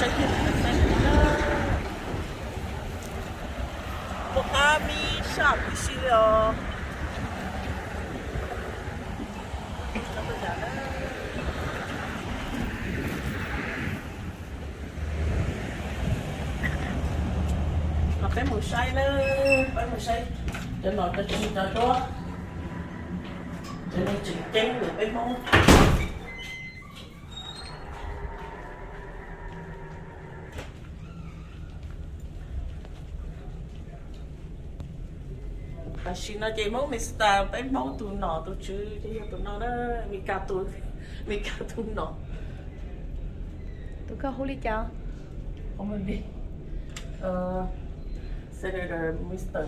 Saib kiag tus xeeb no na. Muaj qab me sab huv si li os. Los peb mus saib na, peb mus saib cov nom cov tswv cov duab, cov neeg tseem ceeb ntawm peb Hmoob. Tam sim no ces Hmoob Mesta, peb Hmoob tus nom tus tswv ces yog tus no na, Meskas tus, Meskas tus nom. Tus koj hu li cas? Senator Mister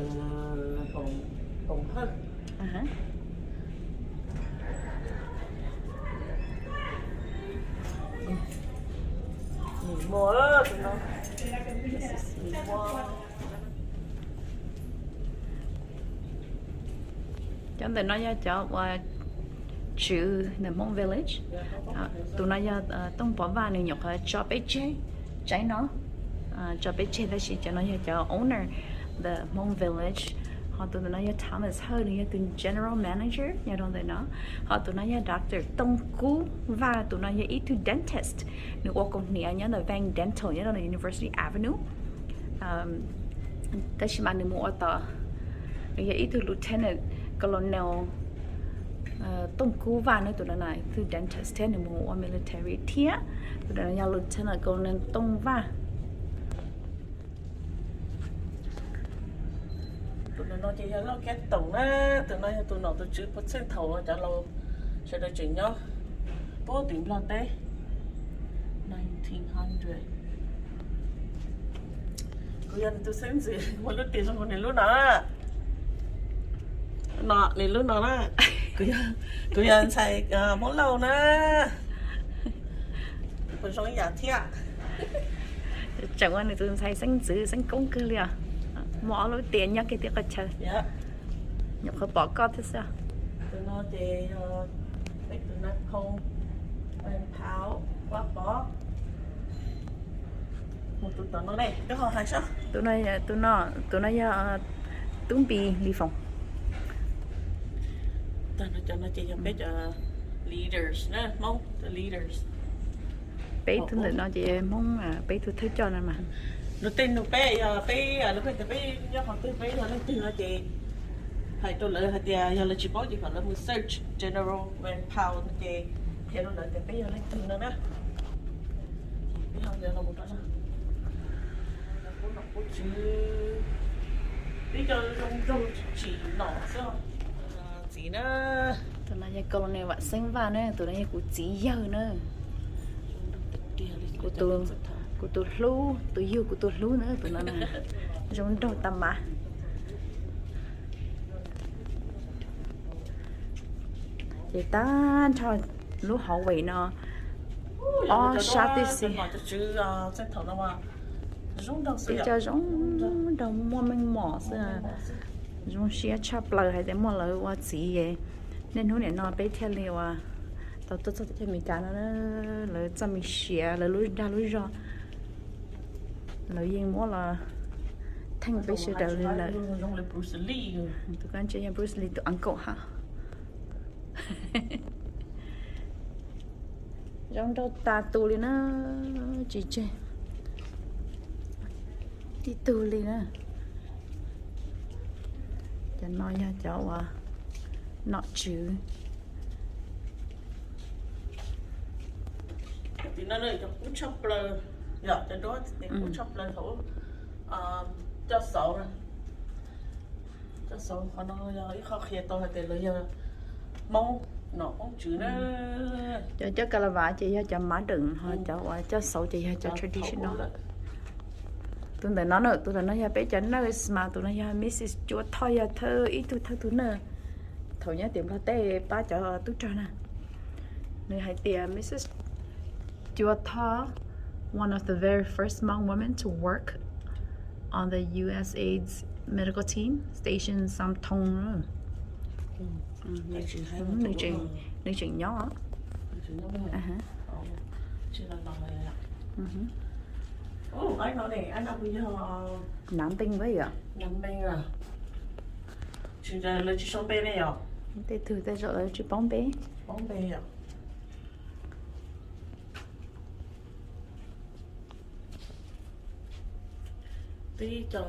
Toom Hawj. Nim muaj, nim muaj. Cov ntawm no yog cov uas tswv the Hmong Village. Tus no yog Tooj Pov Vaj, nws nyuam qhuav tso peb tseg, tsaib no, tso peb tseg, tab sis cov no yog cov owner the Hmong Village. Ho tus ntawm no yog Thomas Hawj, nws yog tus general manager nyob rau ntawm no. Ho tus no yog Doctor Tooj Kub Vaj, tus no yog ib tug dentist, nws ua kaus hniav nyob ntawm Vang Dental nyob rau ntawm University Avenue. Tab sis mas nws mus ua tom, nws yog ib tug Lieutenant Colonel Tooj Kub Vaj na, tus no na ib tug dentist thiab nws mus ua military thiab. Tus no yog Lieutenant Colonel Tooj Vaj. Tus no ces yog Lauj Kab Toom na, tus no yog tus nom tus tswv puag txheej thaum cov laus sawv daws tseem nyob puag tim Nplog teb. Kuv yog nws tus xeeb ntxwv, muaj lub tias zoo nws lub no. No, nws lub no na. Kuv yog ntxhais Hmoob Lauj na. Puas zoo ib yam thiab? Tseem ua nws tus ntxhais xeeb ntxwv xeeb koob kawg li os. Muaj ob lub tias nyob kiag tim qhov chaw. Nyuam qhuav pom koj thiab xwb. Tus no ces yog peb tus nab phoo, Vaj Phau, Vaj Pov. Tus tom no ne, koj ho hais seb. Tus no, tus no, tus no yog Tub Npis Lis Foom. Tag no cov no ces yog peb cov leaders na, Hmoob cov leaders. Peb tug ntawm no ces Hmoob, peb tug thawj coj no mas. Lub tej nug peb yog peb, lub peb tias peb nyob qhov twg, peb yog leej twg no ces hais rau lawv hais tias yog lawv tsis paub ces kom lawv mus search General Van Pau no ces qhia rau lawv tias peb yog leej twg no na. Peb ho los mus rau no. Qub nom qub tswv, peb cov zoo nraug tsim nom xwb. Txiv na. Tus no yog Colonel Vam Xeeb Vaj na, tus no yog kuv txiv yawg na. Kuv tus, kuv tus hlub, tus yug kuv tus hlub na, tus no na. Zoo nraug tag mas. Ces tag nrho lub hallway no ob sab tib si. Peb cov zoo nraug muaj meej mom xwb. Zoo siab tshaj plaws hais tias muaj lawv ua txiv. Niaj hnub nim no peb thiaj li uas tau tuaj txog teb chaws Amelikas no, lawv txoj me siav, lawv lub dag lub zog, lawv yeej muab los theej peb sawv daws li lawm. Tus koj ntsia yog Bruce Lee tus uncle hab. Zoo nraug tas tus li na, tsis tseg tib tug li na. Cov no yog cov uas nom tswv. Tim no cov kub tshaj plaws, yog cov duab ces kub tshaj plaws thaum coj xauv. Coj xauv qhov no yog ib qho qhia tau hais tias lawv yog Hmoob nom Hmoob tswv na. Cov coj ka la vas ces yog cov modern, ho cov uas coj xauv ces yog cov traditional. Tus ntawm no na, tus ntawm no yog peb cov nurse mas tus no yog Mrs Cua Thoj, yog thawj, ib tug thawj tus nurse thaum nyob tim Nplog teb pab cov tub rog na. Nws hais tias Mrs Cua Thoj, one of the very first Hmong women to work on the USAID's medical team stationed Xam Thoo. Nws tseem nyob. Aha. Mhm. Nav npeej yog, nav npeej a. Tsis, lawv tsis sau npe ne yom? Tej tug tej zaum lawv tsis paub npe. Paub npe yom? Twb cov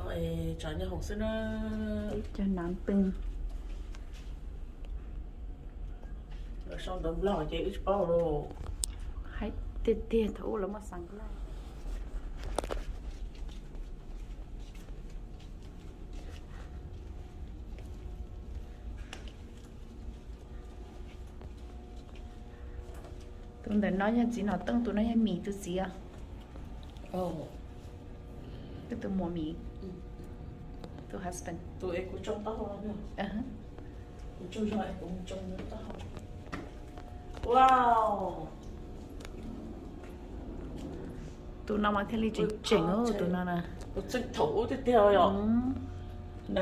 tsav nyob hauv xwb na. Twb cov nav npeej. Lawv sau ntawv Nplog ces wb tsis paub lauj. Hais tiag tiag thaum ub lawv muaj xeev laj. Tus ntawm no yog txiv Nom Tooj, tus no yog Mim tus txiv. Tus muam Mim, tus husband. Tus no mas thiaj li tseem tseem tus no na. Thaum ub tiag tiag yom. Vwj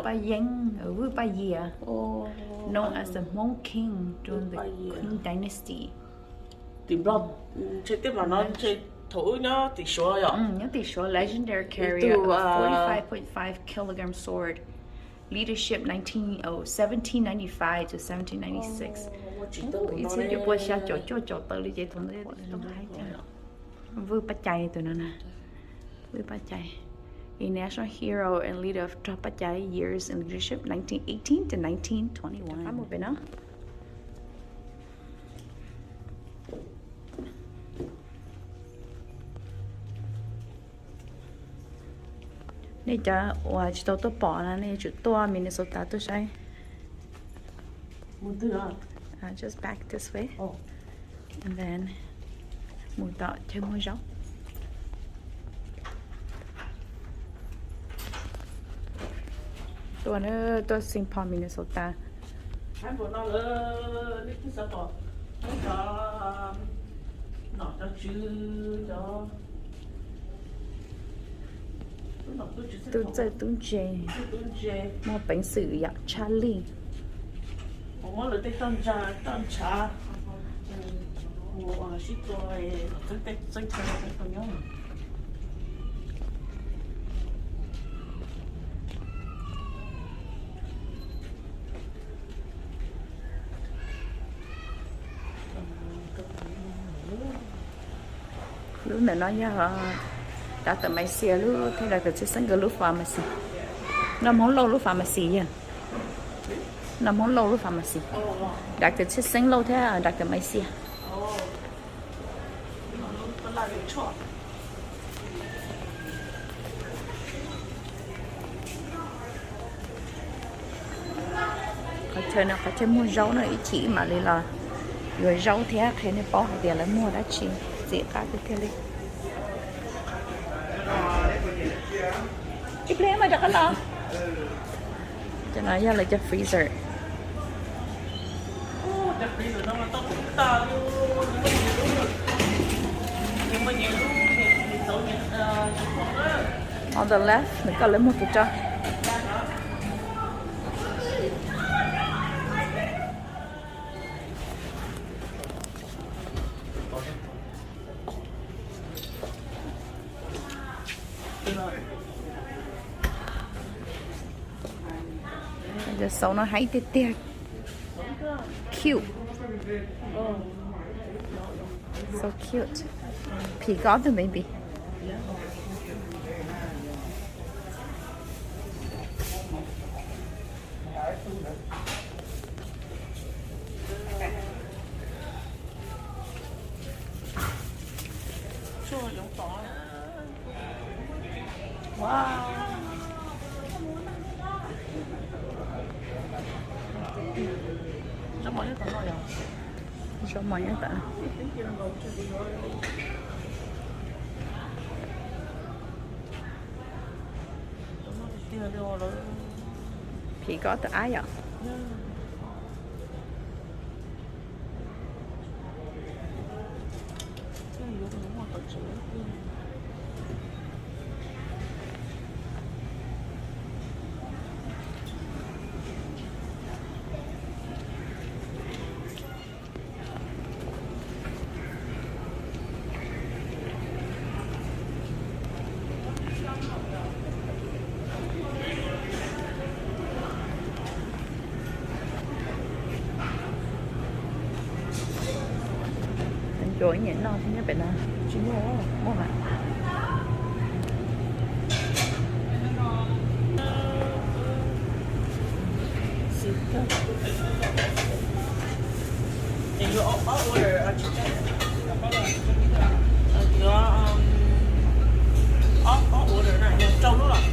Paj Yeeb, Vwj Paj Yias, known as the Hmong King during the Qing Dynasty. Tim Nplog, ntshe tej mas no ntshe thaum ub nyob tim Suav yom. Nyob tim Suav, legendary carrier of forty-five point five kilogram sword, leadership nineteen, oh, seventeen ninety-five to seventeen ninety-six. Ib txhiab cuaj pua xya caum cuaj caum tawm li ces tus ntawd yog Tooj Haib thiab. Vwj Paj Cai tus no na. Vwj Paj Cai, a national hero and leader of rog Paj Cai years in leadership nineteen eighteen to nineteen twenty-one. Qab mus pem no. Nej cov uas tsis tau tuaj pom no nej yuav tsum tuaj Minnesota tuaj saib. Just back this way. And then mus tom chaw muag zaub. Tuaj, tuaj Saint Paul, Minnesota. Tub txawj tub ntse, muaj peev xwm yam tshaj lij. Lub ntawm no yog Doctor Maiv Xias lub thiab Doctor Txhiaj Xeeb nkawd lub pharmacy. Noj Hmoob Lauj lub pharmacy yog. Noj Hmoob Lauj lub pharmacy. Doctor Txhiaj Xeeb Lauj thiab Doctor Maiv Xias. Qhov chaw no qhov chaw muag zaub no ib chim mam li los yuav zaub thiab qhia nej paub hais tias lawv muag dab tsi txim qab tiag tiag li. Ib pliag mas rov qab los. Cov no yog lawv cov freezer. On the left, nws koj lawv muag tus tso. Cov xauv no haib tiag tiag. Cute. So cute. Phim kob tus baby. Zaub mov nyob tom. Phim kob tus ab yom. Cov ib niam no tsis nyob pem no, tsis muaj, muaj mas. Yuav ob, ob order na, yog rau lub los?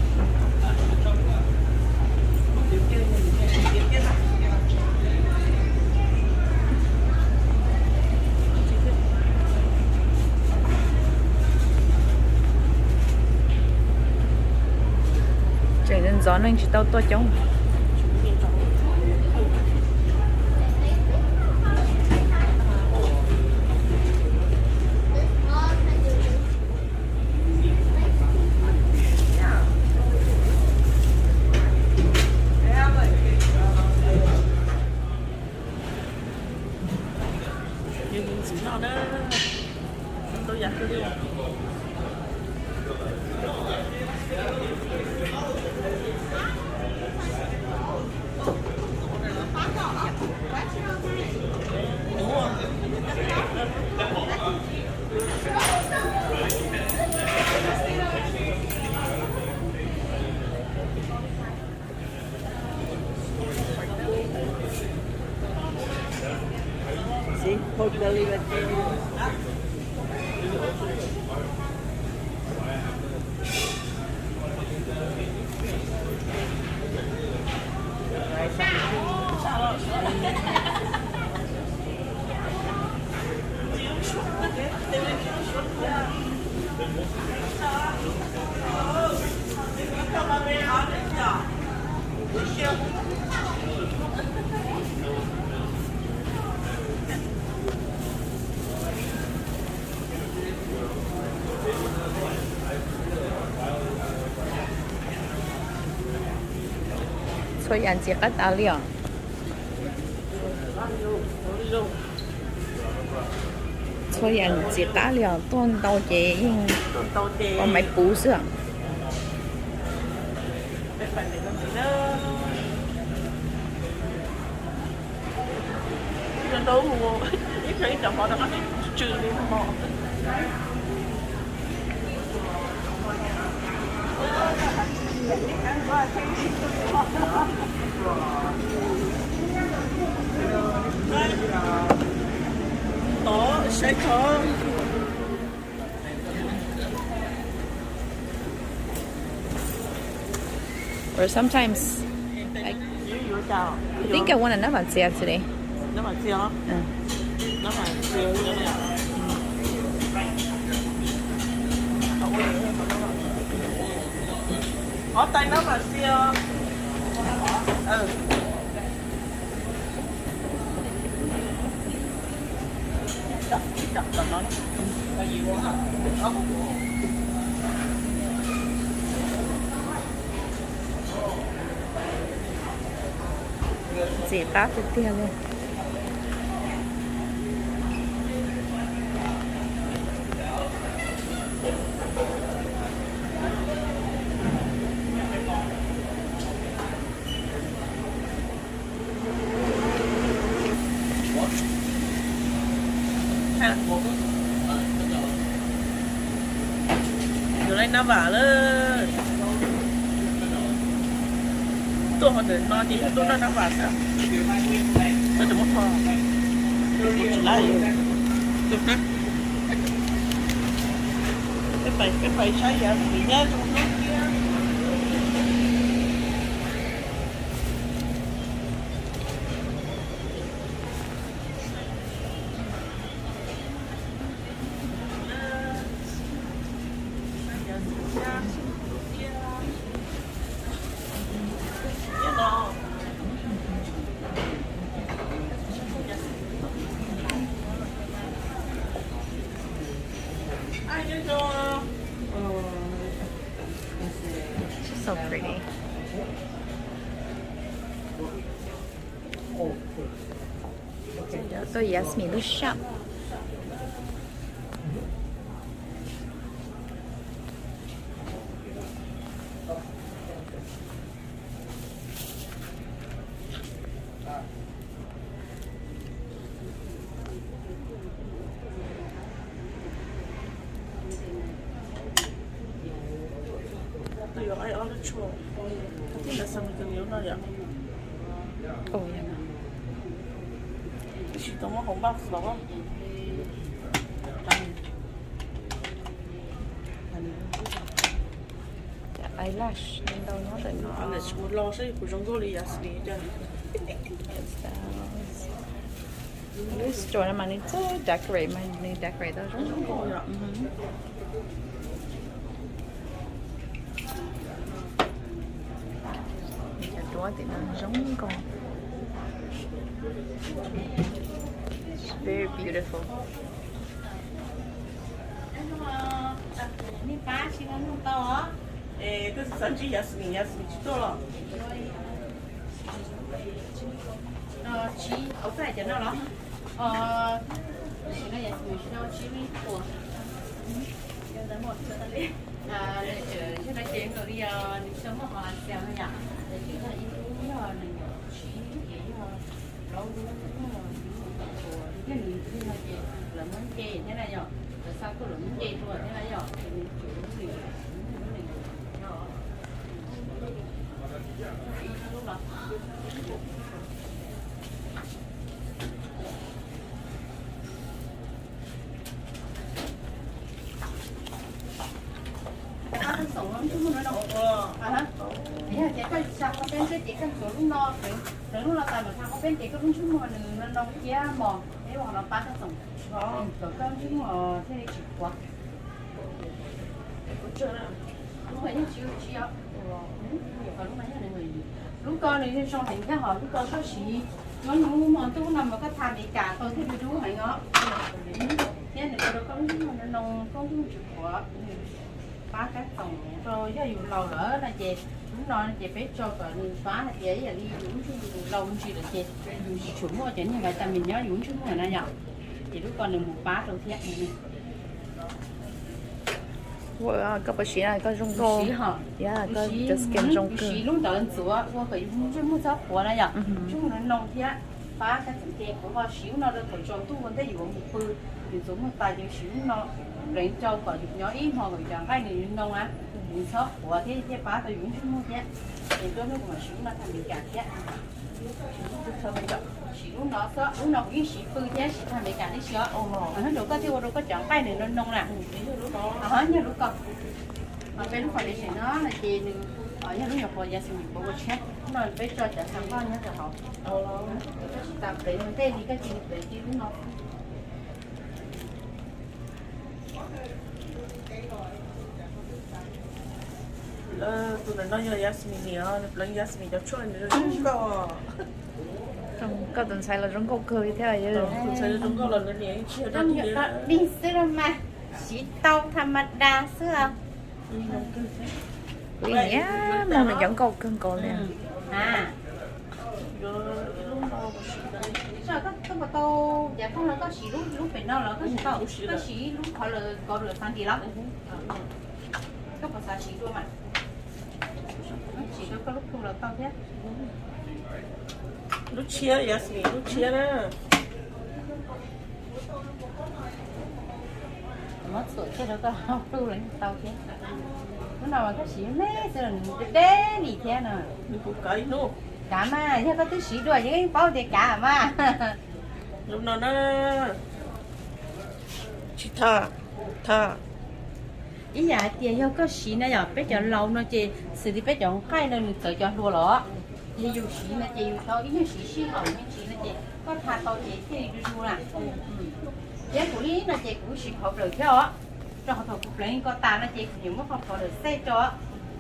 Tseem ntxov neeg tsis tau tuaj coob. Ntxiv no na, ntau yam kawg li. Txhua yam ntxim qab tas li os. Txhua yam ntxim qab li os, tuaj ntau ces yeej ua maiv puv xwb. Tod saib tod. Or sometimes, I, I think I want a nab vam txias today. Qhov tais nab vam txias. Ntxim qab tiag tiag li. Yuav lawv nab vam lawm. Tuaj hauv ntawm no ces yog tuaj noj nab vam xwb. Koj tseem muab kho, kuv tsis lab li. Peb pais, peb pais saib yav mus nyab zoo hnub thiab. She's so pretty. Tuaj Yasmin lub shop. Tshuaj, koj tij lawv xav mus kawg li lub no yom. Tab sis tau muab hauv box los. Eyelash ntau nyob ntawm no. Tsis mus los saib kuv zoo nkauj li Yasmin cas. Lub store no mas nws txawj decorate mas nws decorate tau zoo nkauj. Cov duab tim no zoo nkauj. It's very beautiful. Nej pab tsis no nug tau os. Es twb xav ntsib Yasmin, Yasmin tsis tuaj los? No tsib, ua koj hais cov no los? Tab sis no Yasmin tsis tau tsib ib puas. Nws tseem yog no ces nkaus li os, nws tsis muaj qhov hais tias no yom. Ces twb yog ib lub yog nees nkaum tsib ces yog plaub lub yog yus tus puas, yog nws tus no ces lawv muab nce thiab na yom, lawv xa tuaj lawv muab nce dua thiab na yom, ces nws tsuas lub nees nkaum tsib, lub nees nkaum tsib no. Yog tias koj xa qhov peb ntsej ces koj ntxuav lub no, pleev lub no tas mam xa qhov peb ces koj lub ntsej muag nws no noo thiab mos, peb ua qhov no pab koj txoom, kom koj ntsej muag thiaj li tsis qhuav. Lub ko nws zoo heev thiab hos lub ko koj siv, nyob nws muaj ntub no mas koj tha Amelikas tau thiaj li dub heev os. Thiab nws ua rau koj lub ntsej muag no noo, koj ntsej muag tsis qhuav, pab kab txoom rau yog yus laus lawm no ces lub no ces peb tso kom nws pab hais tias ib yam li yus lub ntsej muag laus ntsis lawm ces yus tsis tshua muaj cov niag vitamin nyob yus lub ntsej muag na yom, ces lub ko nws mus pab rau thiab. Koj puas siv, koj zoo nkauj, koj skin zoo kawg. Siv lub ntawd ntxuav ua kom yus ntsej muag txhob qhuav na yom, ntsej muag no noo thiab pab kab txoom ces kuv ho siv lub no rau thaum tsaus ntuj ua ntej yus mus pw, yus ntxuav muag tas ces siv lub no pleev rau kom yus nyob ib hmo kom yus cov nqaij nws noo na, nws txhob qhuav thiab thiaj pab tau yus ntsej muag thiab. Ces tuaj hnub kuv mam siv lub no tha Amelikas thiab. Siv lub no xwb, lub no kuv yeej siv pw thiab siv tha Amelikas tib si os. Hnub rau koj thiaj ua rau koj cov nqaij nws noo noo na. Nyob lub ko, peb lub foundation no no ces nws yog lub nyuam qhuav Yasmin kuv ua tshiab no, peb tso cov xav npaj nyob rau hauv. Koj tsis tas pleev ua ntej li, koj cia li pleev kiag lub no. Tus ntawm no yog Yasmin niam, nws pleev Yasmin cov tshuaj nws zoo nkauj. Koj tus ntxhais los zoo nkauj kawg li thiab. Tus ntxhais zoo nkauj los nws niam tsis yog dog dig xwb los mas, siv tau tha ma da xwb. Kuv niam muaj nws cov nkauj kawg nkaus li. Koj puas tau yav tag los koj siv lub pem no los koj siv tau, koj siv lub qhov lawm kaus lawm xav ntim los? Koj puas xav siv dua mas? Siv rau koj lub plhu los tau thiab. Lub tshiab, Yasmin lub tshiab na. Muab txuam kiag rau koj lub plhu los tau thiab. Lub no mas koj siv me xwb los nws deb li thiab no. Nws kuv kav ib hnub. Kav mas, yog koj twb siv dua ces yeej paub tias kav mas. Lub no na. Tsis tham, tham. Ib yam hais tias yog koj siv na yom, peb cov laus no ces xws li peb cov nqaij no nws txawv cov hlua los, yog yus siv no ces yus tau ib nyuag siv sij hawm me ntsis no ces koj tha tau ces thiaj li du du na. Thiab kuv li no ces kuv siv powder thiab os, rau qhov thaum kuv pleev ko tas no ces kuv yuav muab qhov powder xej rau,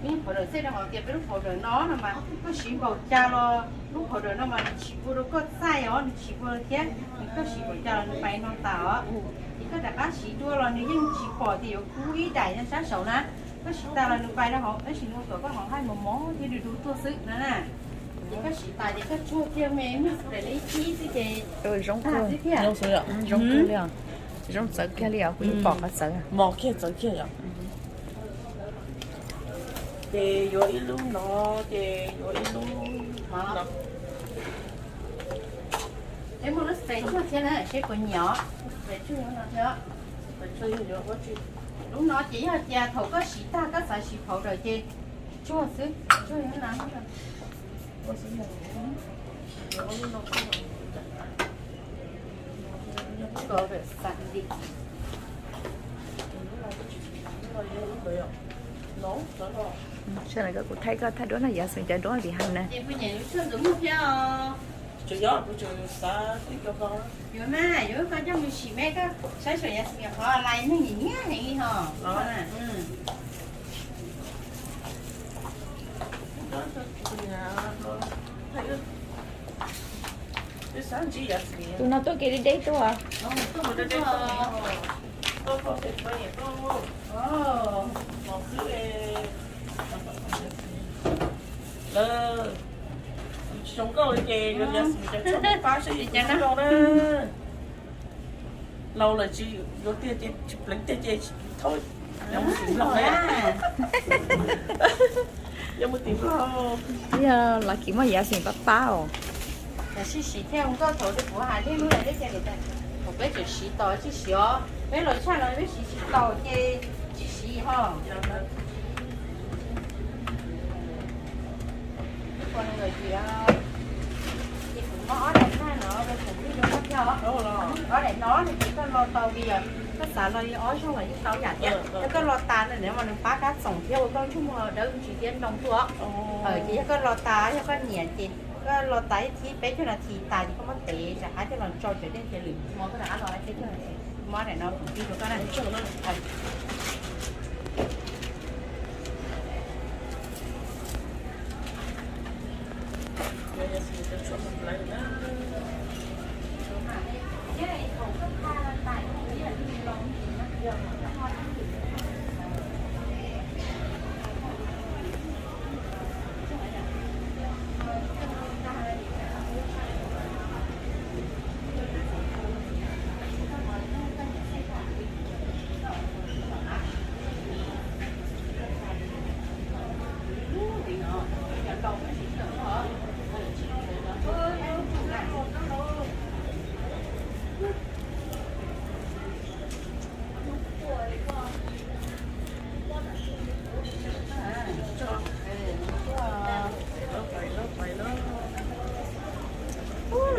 muab qhov powder xej rau hauv tias peb lub powder no no mas koj siv npaum cas los lub powder no mas nws tsis ua rau koj txaij os, nws tsis ua thiab, nws koj siv npaum cas los nws pais no tas os. Ces koj rov qab siv dua los nws yeej tsis pom tias yuav kub ib daim nyob sab saud na. Koj siv tas los nws pais rau hauv, tab sis nws ua kom koj hauv nqaij mos mos thiab du du tuaj xwb na. Ces koj siv tas ces koj tsuag kiag me mix daim li ib chib xwb ces zoo kawg, zoo kawg li os, zoo txawv kiag li os, kuv yeej pom qhov txawv, mos kiag txawv kiag yom. Ces yuav ib lub no, ces yuav ib lub no. Peb muaj lub spray tshuaj thiab na, seb puas nyiam os. Spray tshuaj no thiab. Spray tshuaj yuav ua tsi? Lub no ces yog tias thaum koj siv tag koj xav siv powder ces Tsuag xwb, tsuag na. Sawv daws, koj kuv thaij koj thaij duab no, yav xwm cov duab vim hais na. Yuav mas, yuav koj coj mus sim me, koj saib saum yav xwm qhov lais neeg nyiam nyiam heev li ho. Tus no tuaj kev deb deb tuaj. Lawv tsis zoo nkauj li ces yog cov tshuaj pab seb yog zoo nkauj na. Laus lawm tsis yuav tiag ces tsis pleev tiag ces thaub, yog mus tim nplog, yog mus tim nplog. Yog los kis muaj yav xwm pab pab os. Tam sis siv thiaj ua nkauj thaum kuv hais tej lub, thaum peb tseem siv tos tsis siv os, peb los tshaj no peb siv tsis tau ces tsis siv ho. Ces kuv muab ob daim tag no rau tsoom phooj ywg tau saib thiab. Ob daim no ces koj lo tau li os, koj xav lo li ob zaug los yeej tau yam thiab. Yog koj lo tas no mas nws pab kab txoom thiab ua koj ntsej muag dawb ntsis thiab ntoo tuaj. Ces yog koj lo tas, yog koj nyiam ces koj lo tas ib thib peb caug nas this tas ces koj muab tev rov qab coj los tso cov dej ntxias lwm hmo koj rov qab lo peb caug nas this. Muab daim no kuv tij rau koj na.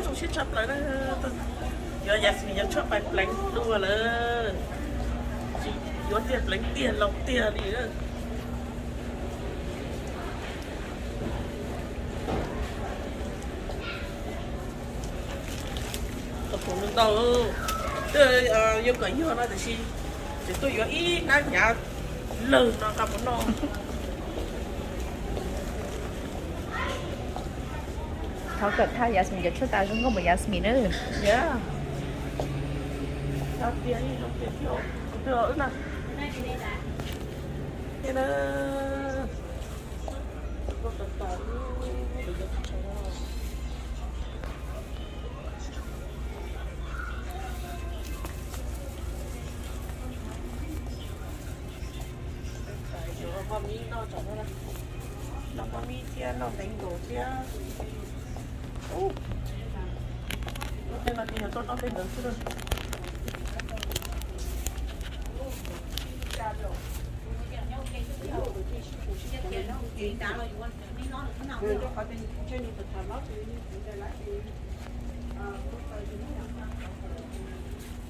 Zoo siab tshaj plaws na. Yog Yasmine yog tshuaj pais pleev dua lawm, tsis yuav tiag, pleev tiag, laus tiag li. Tus ntau, twb yuav kom yog no tiam sis tseem tuaj yuav ib hnab hnyav lawg no nqa mus noj. Thov kom thaj Yasmine cov tshuaj tas zoo nkauj npaum Yasmine na. Yuav poj mib noj, noj poj mib thiab noj nteev nkaus thiab. Lub tej no ces yog tuaj noj tej ntawd xwb.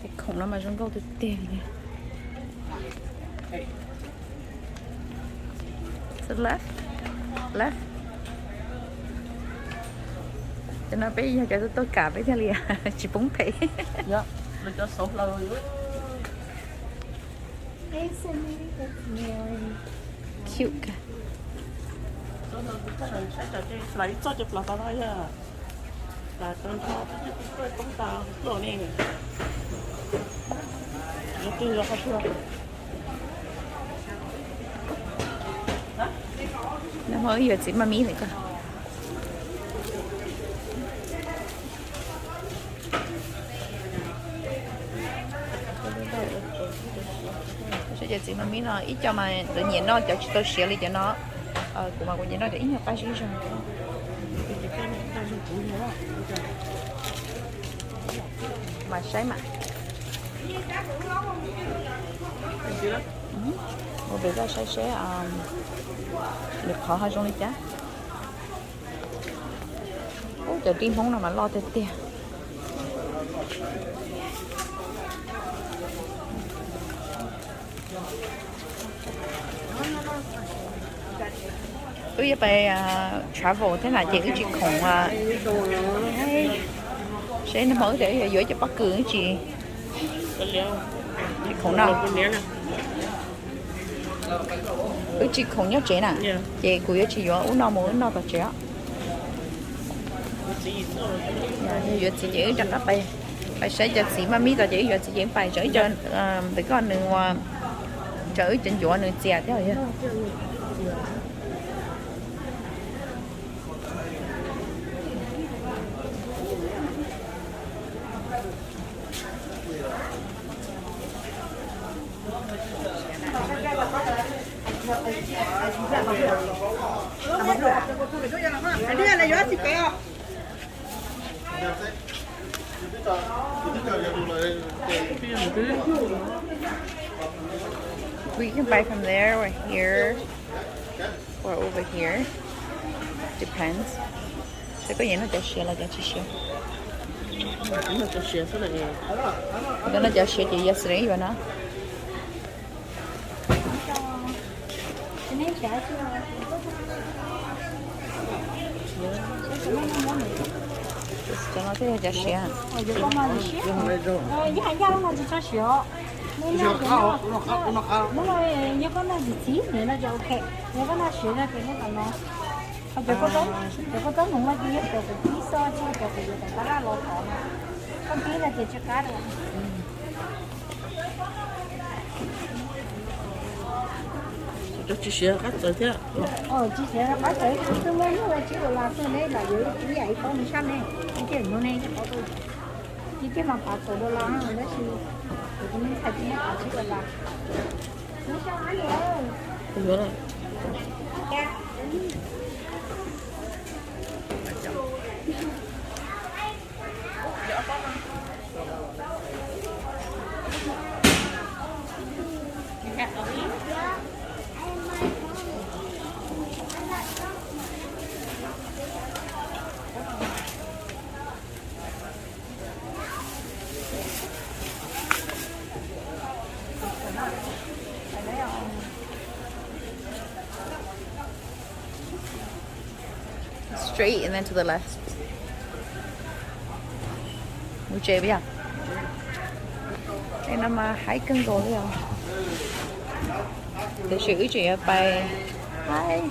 Tus khoom no mas zoo nkauj tiag tiag li. Left, left. Cov no peb yog cov tuaj kam peb thiaj li tsis poob phem. Cute. Ib txoj ces plas tau no yog plas tau nrho, poob tas tuaj ne. Yuav twg yuav qhov twg? Nag hmo wb yuav txiv maj mib lawm koj. Saib cov txiv maj mib no ib co mas lawv nyiam noj cov tsis tau siav li cov no. Kuv mas kuv nyiam noj cov ib nyuag qab zib zog. Mas saib mas. Ua pem koj saib seb lwm qhov ho zoo li cas. Ub, cov dib Hmoob no mas loj tiag tiag. Wb yuav pais travel thiab na ces wb tsis khoom, seb nag hmo wb tias wb yuav yuav cov pob kws wb tsis, tsis khoom no. Wb tsis khoom nyob tsev na, ces kuv yuav tsis yuav ub no mus wb noj tom tsev os. Yog yuav txiv ces wb rov qab pais, pais saib cov txiv maj mib tod ces wb yuav txiv ces wb pais tso wb cov, pem koj nws ua, tso wb cov ncuav nws txias thiab. We can buy from there or here or over here. Depends. Seb koj yuav noj cov siav los cov tsis siav. Koj noj cov siav ces yesterday yuav no. Cov no thiaj yog cov siav. Yog koj noj tsis txiv, yog koj noj siav no ces noj tom no. Ho cov kua txob, cov kua txob hmoov no ces yog cov kuv pib xwb, tsis yog cov kuv yuav tom tab laj los tod no. Koj pib no ces tsis qab. Cov tsis siav qab txawv thiab. Tsis siav qab txawv, twb muaj nyuj tsis ua las xwb, neb lam yuav ib yam ib pob mus sab ne, ib tiam no ne, ib tiam mas pav txawv dua las tab sis kuv tus me ntxhais tsis muaj pav tsis ua las. Straight and then to the left. Mus tsev yog. Tej no mas haib kawg nkaus li os. Tiam sis wb tseem yuav pais haib.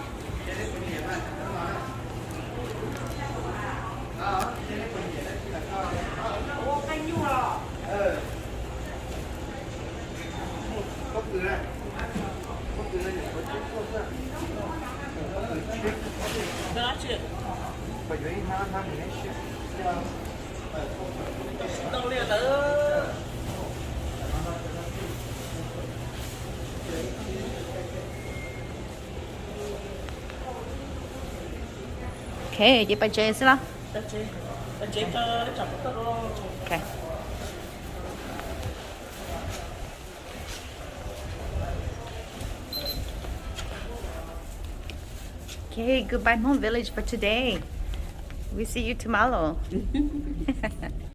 Ok, ces pais tsev xwb los? Ok. Okay, goodbye Hmong Village for today. We see you tomorrow.